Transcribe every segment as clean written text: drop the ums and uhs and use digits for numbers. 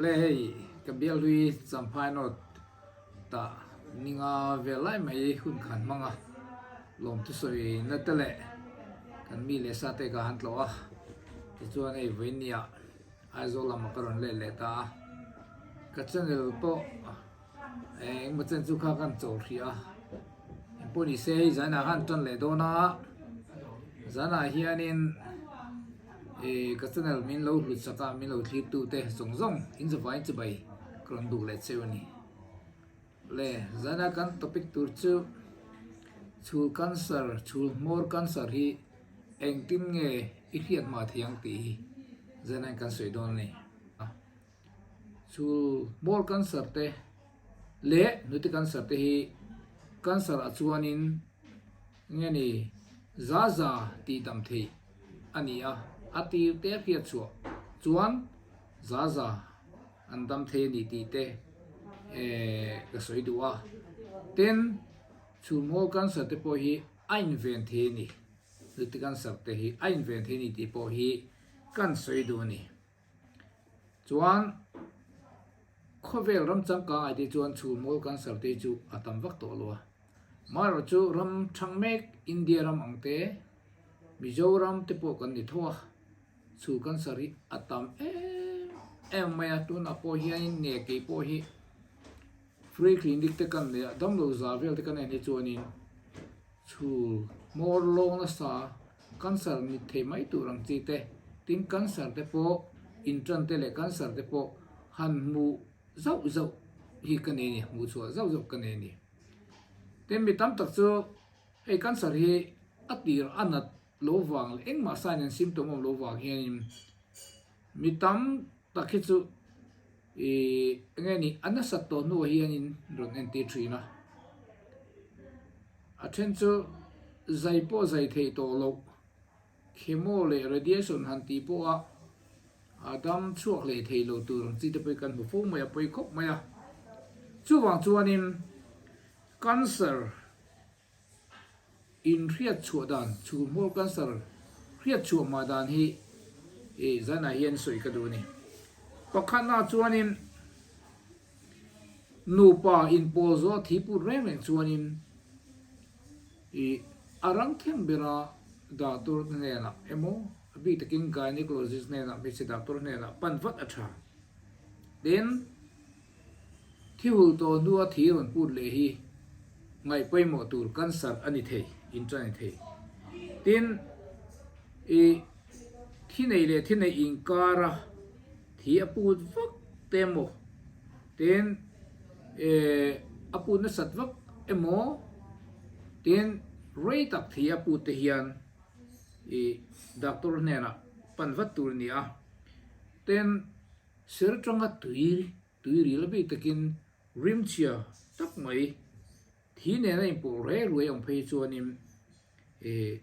Le hei ka bial hlui Champhai North tah ninga vel lai mai hun khan hmang a, lawmthu sawi na te leh kan mi leh sa te ka han tlawh a, tichuan hei vawinia Aizawl lamah ka rawn let leh ta a, ka channel pawh engemaw chen chu kha kan chawl hrih a, engpawh ni se hei zanah khan tan leh dawn a, zanah hianin ih ka channel min lo hlut sak a, min lo thlir tu te zawng zawng in zavaiin chibai ka rawn duh leh cheu a ni. Le zana kan topic tur chu chhul cancer, chhul hmawr cancer hi engtin nge i hriat hma thei ang tih hi zana in kan sawi dawn a ni. Chhul hmawr cancer te leh hnute cancer te hi cancer ah chuanin nge ni za za tih dam theih a ni a, a tir te hriat chhuah chuan za za an dam thei a ni tih te ka sawi duh a. Tin, chhumhawl cancer te pawh hi a inven thei a ni, hnute cancer te hi a inven thei a ni tih pawh hi kan sawi duh a ni. Chuan, khawvel ram changkang ai te chuan chhumhawl cancer te hi chu a tam vak tawh lo a. Amaherawhchu chu ram thang mek India ram ang te, Mizoram te pawh kan ni tho a. Chhul cancer hi a tam em em mai a, tunah pawh hianin nge kei pawh hi free clinic te kan nei a, damlo za vel te kan en hi chuanin chhul hmawr lawng nasa cancer ni thei mai tur ang chi te, tin cancer te pawh intan te leh cancer te pawh han hmuh zauh zauh hi ka nei a ni, hmuh chhuah zauh zauh ka nei a ni. Tin mi tam tak chu hei cancer hi a tir a nat lo vang leh engmah sign and symptom awm lo vang hianin mi tam tak hi chu ih enge ni a nasat tawh hnuah hianin rawn entir thin a, a then chu zai pawh zai theih tawh loh chemo leh radiation han tih pawha a dam chhuak hlei thei lo tur ang chi te pawh hi kan hmu fo mai a pawi khawp mai a, chuvang chuanin cancer. Inhriat chhuah dan, chhulhmawr cancer hriat chhuah mah dan hi i zanah hian sawi ka duh a ni. Pakhatna chuanin nupa inpawl zawh thi put reng reng chuanin i a rang thleng bera doctor te hnenah emaw a bik takin gynecologist hnenah hmeichhe doctor hnenah pan vat a tha. Tin. Thi hul tawh hnua thi rawn put leh hi ngaih pawimawh tur cancer a ni thei, inṭan a ni thei. Tin, i thi nei leh thi neih inkara thi a put vak te emaw, tin, e a put nasat vak emaw, tin, rei tak thi a put te hian i doctor hnenah pan vat tur a ni a. Tin, Ser tanga tui tui ril bik takin rimchhia tak mai thi nena inpawh reh ruai ang phei chuanin ih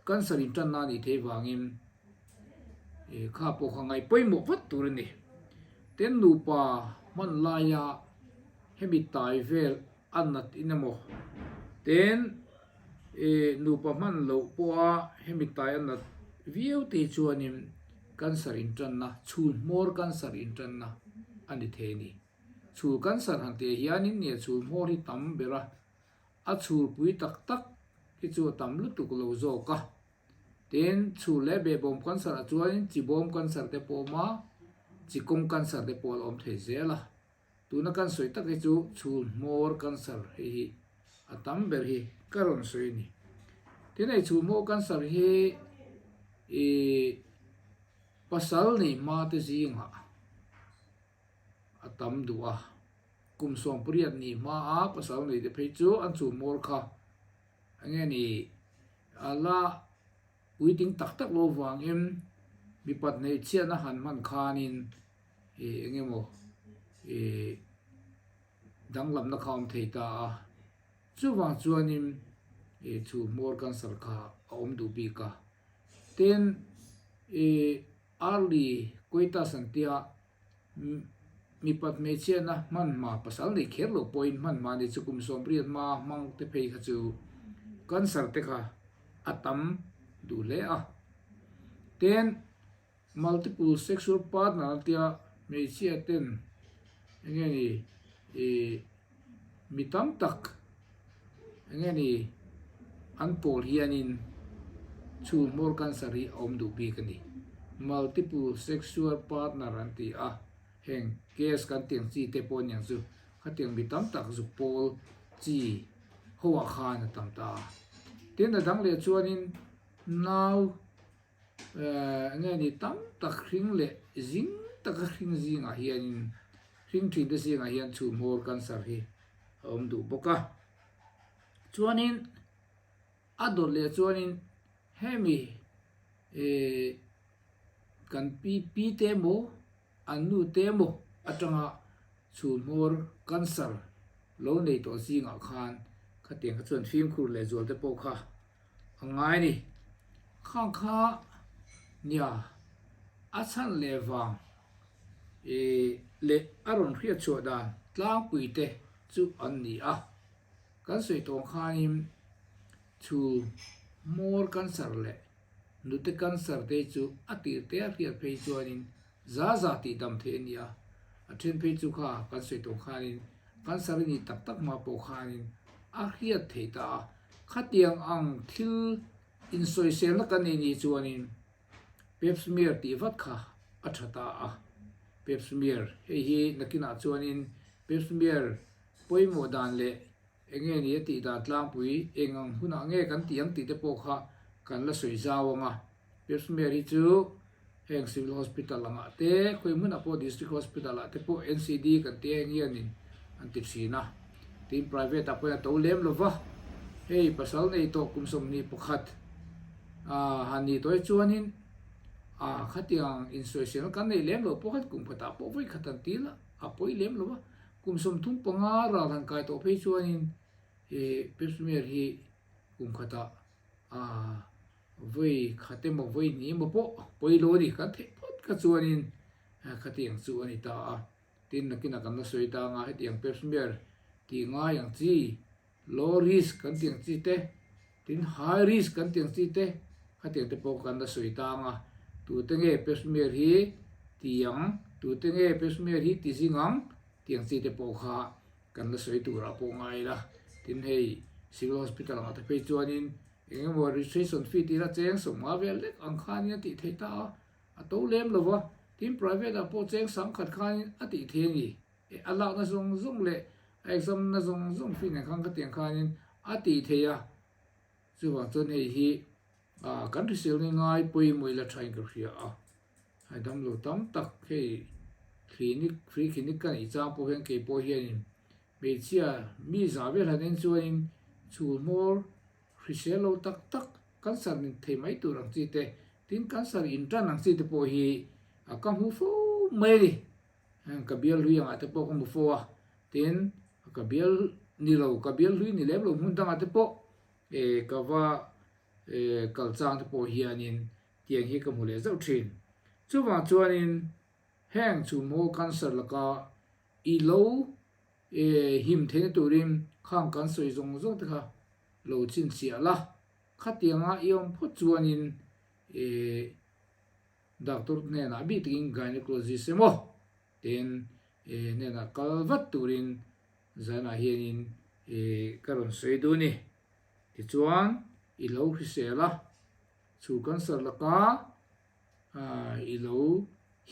cancer intanna a nih theih vangin ih kha pawh kha ngaih pawimawh vat tur a ni. Tin nupa hman laia hemi tai vel a nat in emaw tin ih nupa hman loh pawha hemi tai a nat viau te hi chuanin cancer intanna chhul hmawr cancer intanna a ni thei a ni. Chhul cancer han tih hianin nge chhul hmawr hi tam ber a, a chhulpui tak tak hi chu a tam lutuk lo zawk a. Tin chhul leh behbawm cancer ah chuanin chibawm cancer te pawh a awm a, chikawng cancer te pawh a la awm thei zel a. Tuna kan sawi tak hi chu chhul hmawr cancer hei hi a tam ber hi ka rawn sawi a ni. Tin hei chhul hmawr cancer hi ih pasal nei hma te zingah a tam duh a, kum 18 nih hma a pasal nei te phei chu an chhul hmawr kha enge ni a la puitling tak tak lo vangin mipat hmeichhiatna han hman khanin ih eng emaw ih danglamna kha a awm thei ta a, chuvang chuanin ih chu hmawr cancer kha a awm duh bik a, tin ih early coitus an tia mipat hmeichhiatna hmanhma pasal nei kher lo pawhin hmanhma ni chu kum 80 hma hmang te phei kha chu cancer te kha a tam duh hle a, tin. Multiple sexual partner an tia. Hmeichhia ten enge ni ih mi tam tak enge ni an pawl hianin chhun hmawr cancer hi a awm duh bik a ni. Multiple sexual partner an ti a, heng case kan tiang chi te pawh aniang chu khatiang mi tam tak zuk pawl chi ho ah khan a tam ta a. Tin a dang leh chuanin nau Enge ni tam tak hring leh zing taka hring zingah hianin hring thin te zingah hian chhumhmawr cancer hi a awm duh bawk a. Chuanin a dawt leh chuanin hemi eh kan pi pi te emaw an nu te emaw atanga chhumhmawr cancer lo nei tawh zingah khan khatiang kha chuan fimkhur leh zual te pawh kha A ngai ni. Khang kha nia a chhan leh vang leh a rawn hriat chhuah dan tlangpui te chu an ni a. Kan sawi tawng khanin chhu hmawr cancer leh nute cancer te chu a tir te a hriat phei chuanin za za tih dam theih a ni a. A then phei chu kha kan sawi tawng khanin cancer a nih tak tak hma pawh khanin a hriat theih ta a. Khatiang ang thil insawiselna kan nei ni chuanin Pap smear tih vat kha a tha ta a. Pap smear, hei hi nakinah chuanin pap smear pawimawh dan leh enge ni a tih dan tlangpui eng ang hunah nge kan tih ang tih te pawh kha kan la sawi zau ang a. Pap smear hi chu heng Civil Hospital angah te, khawi hmunah pawh District Hospital ah te pawh NCD kan tih heng hianin an ti thin a. Tin private ah pawhin a to lem lo va, hei pasal nei tawh kum 21 han nih tawh hi chuanin khatiang insawiselna kan nei lem lo pawh khan kum khatah pawh vawi khat an til a, a pawi lem lo va. Kum 35 ral han kai tawh phei chuanin pap smear hi kum khatah Vawi khat emaw vawi hnih emaw pawh pawi lo a ni, kan theih phawt kha chuanin khatiang chu a ni ta a. Tin, nakinah kan la sawi ta anga hetiang pap smear tih ngai ang chi, low risk kan tih ang chi te, tin high risk kan tih ang chi te, khatiang te pawh kan la sawi ta anga tute nge pap smear hi ti ang, tute nge pap smear hi ti zing ang tih ang chi te pawh kha kan la sawi turah pawh ngai ila. Tin, hei Civil Hospital angah te phei chuanin Eng emaw registration fee tih la cheng sawmnga vel lek ang khanin a tih theih ta a, a to lem lo va, tin private ah pawh cheng sangkhat khanin a tih thei a ni. E a lakna zawng zawng leh a exam na zawng zawng fee nen khan khatiang khanin a tih thei a, chuvang chuan hei hi kan hriselna ngai pawimawh ila thain ka hria a, hai damlo tam tak hei clinic free clinic ka neih chang pawh hian keipawh hianin hmeichhia mi zah vel han en chuanin chhul hmawr Hrisel lo tak tak cancer ni thei mai tur ang chi te, tin cancer in tan ang chi te pawh hi ka hmu fo mai a ni. Heng ka bial hlui angah te pawh ka hmu fo a, tin ka bial ni lo, ka bial hlui ni lem lo hmun dangah te pawh ka va kal chang te pawh hianin tiang hi ka hmu leh zauh thin. Chuvang chuanin heng chhumhaw cancer laka i lo him theihna turin khang kan sawi zawng zawng te kha lo chhinchhiah la, khatianga i awm phawt chuanin doctor hnenah bik takin gynecologist emaw ten hnenah kal vat turin zanah hianin ka rawn sawi duh a ni. Tichuan i lo hrisel a, chu cancer laka i lo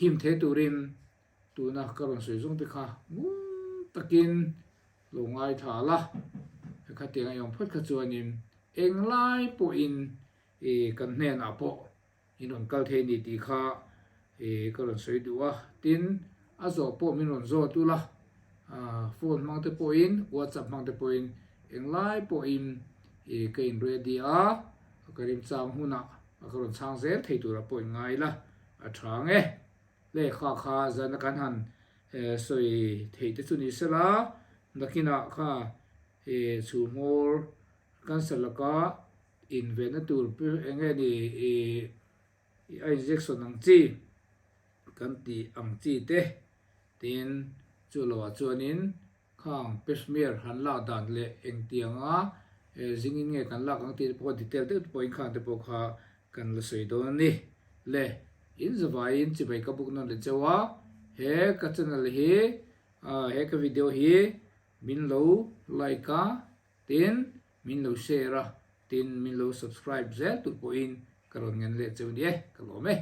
him thei turin Tuna ka rawn sawi zawng te kha ngun takin lo ngaithla la, khatiang a i awm phawt kha chuanin englai pawhin kan hnenah pawh in rawn kal thei ni tih kha ka rawn sawi duh a. Tin, a zawh pawh min rawn zawt ula, phone hmang te pawhin, whatsapp hmang te pawhin englai pawhin ka in ready a, ka remchang hunah ka rawn chhang zel thei turah pawh in ngai la, a tha ang e. Lehkha kha zana kan han sawi theih te chu ni sela, nakinah kha chhumhmawr cancer laka invenna tur eng nge ni a injection ang chi kan tih ang chi te tin chu loah chuanin Khang peshmere han lak dan leh engtianga zingin nge kan lak ang tih te pawh detail deuh te pawhin khang te pawh kha kan la sawi dawn a ni. Le, in zavaiin chibai ka buk nawn leh cheu a, He ka channel hi he ka video hi min lo like a, tin min lo share a, tin min lo subscribe zel tur pawhin ka rawn ngen leh cheu ni e, ka lawm e.